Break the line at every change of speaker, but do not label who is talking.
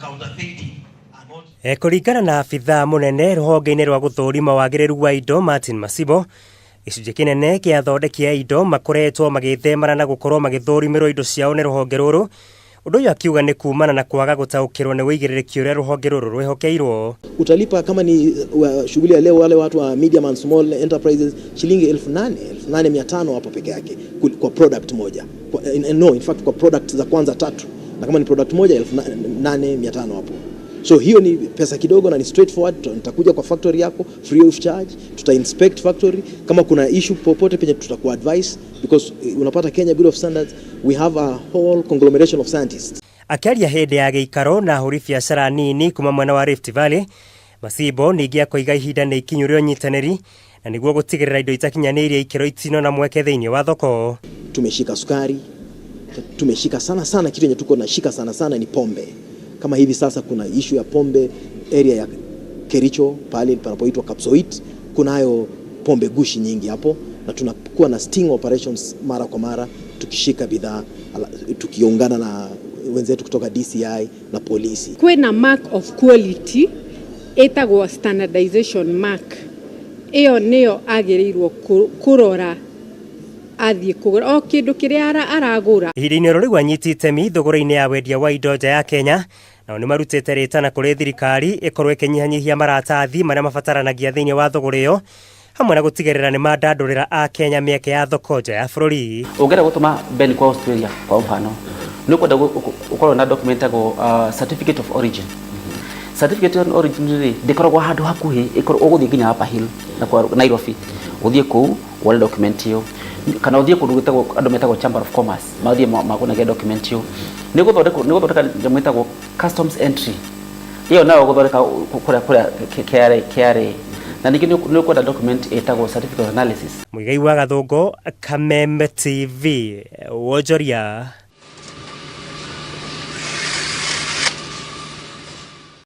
counterfeiting are not
E, kũringana na abithaa mũnene rũhonge-inĩ rwa gũthũrima wagĩrĩru wa indo Martin Masibo, gĩcunjĩ kĩnene kĩa athondeki a indo makoretwo magĩthemana na gũkorwo magĩthũrimĩrwo indo ciao nĩ rũhonge rũrũ. Ũndũ ũyũ akiuga nĩ kumana na kwaga gũtaũkĩrwo nĩ ũigĩrĩrĩki ũrĩa rũhonge rũrũ rwĩhokeirwo.
Utalipa kama ni shughuli ya leo, wale watu wa medium and small enterprises shilingi 8,000, 8,500 hapo peke yake kwa product moja kwa, no, in fact kwa product za kwanza tatu, na kama ni product moja 8,500 hapo. So hiyo ni pesa kidogo na ni straightforward. Nitakuja kwa factory yako free of charge, tuta inspect factory. Kama kuna issue popote penye tutaku advise because unapata Kenya Bureau of Standards, we have a whole conglomeration of scientists.
Akĩaria hĩndĩ ya gĩikaro na ahũri biacara nini kuma mwena wa Rift Valley, Masibo ningĩ akoiga ihinda nĩ ikinyu rĩa ũnyitanĩri na nĩguo gũtigĩrĩra indo itakinyanĩirie ikĩro itinona mweke thĩinĩ wa thoko.
Tumeshika sukari, tumeshika sana sana, kitu yenye tuko nashika sana sana ni pombe. Kama hivi sasa kuna issue ya pombe area ya Kericho pale panapoitwa Kapsoit, kunayo pombe gushi nyingi hapo, na tunakuwa na sting operations mara kwa mara tukishika bidhaa tukiungana na wenzetu kutoka DCI na polisi.
Kwĩna mark of quality ĩtagwo standardization mark, ĩyo nĩyo agĩrĩirwo kũrora athiĩ kũgũra o kĩndũ kĩrĩa aragũra.
Ihinda-inĩ oro rĩu anyiti itemi thogora-inĩ ya wendia wa indo nja ya Kenya nao nĩ marutĩte rĩtana kũrĩ thirikari ĩkorwo ĩkĩnyihanyihia maratathi marĩa mabataranagia thĩinĩ wa thogora ĩyo hamwe na gũtigĩrĩra nĩ mandandũrĩra a Kenya mĩeke ya thoko nja ya bũrũri.
Ũngĩenda gũtũma Ben kwa Australia kwa mfano, nĩ ũkwenda ũkorwo na document ĩtagwo certificate of origin. Certificate of origin rĩ, ndĩkoragwo handũ hakuhĩ, ũgũthiĩ nginya Upper Hill na kwa Nairobi, ũthiĩ kũu wone document ĩyo, kana ũthiĩ kũndũ gwĩtagwo andũ metagwo Chamber of Commerce, mathiĩ makũnengere document ĩyo. Nĩ gũthondekwo, nĩ gũthondeka nyamũ ĩtagwo customs entry, ĩyo nayo gũthondeka kũrĩa KRA KRA, na ningĩ nĩ ũkwenda document ĩtagwo certificate of analysis.
Mũigai wa Gathũngũ, Kameme TV, Wonjoria.